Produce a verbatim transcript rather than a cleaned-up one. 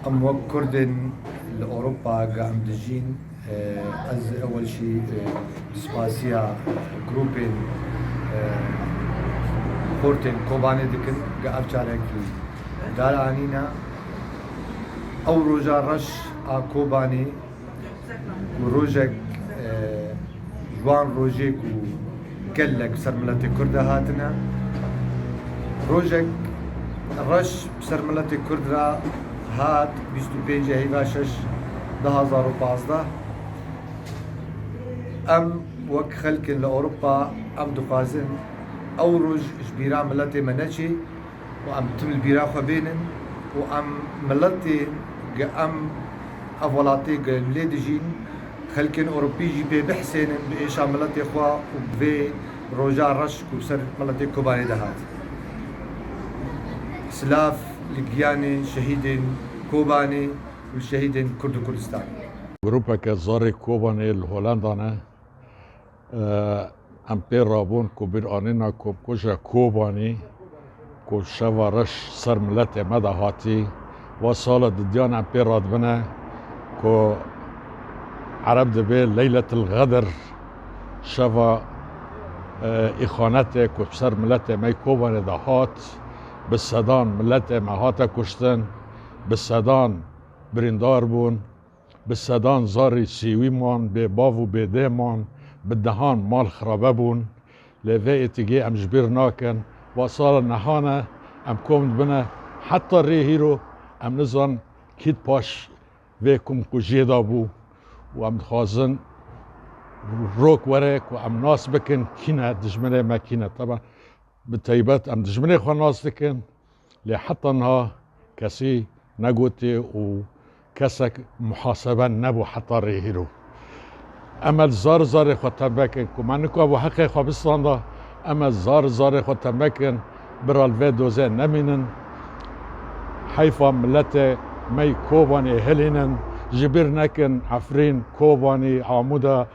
Em wek Kurdên li Ewropa ge em dijîn, e, ez ewel jî, e, spasiya grûpên, e, xortên Kobanê dikin, ge ev carekî dar anîne. Ew roja reş a Kobanê ku rojek, e, ji wan rojê ku gelek ser miletê Kurd de hatine. Rojek reş ser miletê Kurd re hat bîst û pêncê heyva şeş du hazar û pazdeh. Em wek xelkên li Ewropa em dixwazin ew roj ji bîra miletê me neçê û em tim li bîra xwe bênin û em miletê ge em ev welatê ge lê dijîn, xelkên Ewropî jî pê bihsênin bi êşa miletê xwe û bi vê roja reş ku ser miletê Kobanê de hat. Silav li giyanê şehîdên Kobanê û şehîdên Kurd û Kurdistanê. Grûpeke zarê Kobanê li Holanda ne. Em pê rabûn ku bîranîna komkuja Kobanî ku şeva reş ser miletê me de hatî, va sala didiyan em pê radibine ku Ereb dibê Leyletil Xedir şeva, e, îxanetê ku ser miletê me Kobanê de hat, bi sedan miletê me hate kuştin, bi sedan birîndar bûn. Bi sedan zarî sîwî man, bê bav û bê dê man, bi dehan mal xirabe bûn. Lê vê êtigê em ji bîr nakin. Va sala niha ne, em kom dibine. Heta rê hîro em nizan kî di paş vê komkujiyê de bû û em dixwazin rok were ku em nas bikin kî ne, dijminê me kî ne. Teba Bi taybet em dijminê xwe nas dikin, lê heta niha kesî negotiye û kesek muhasebe nebû heta rê hîro. Em ê zar zarê xwe teme kin, ku me nikabû heqê xwe bistanda, em ê zar zarê xwe teme kin, bira li vê dozê nemînin. Heyfa miletê me yê Kobanê hilînin, ji bîr nekin Efrîn, Kobanî, Amûda,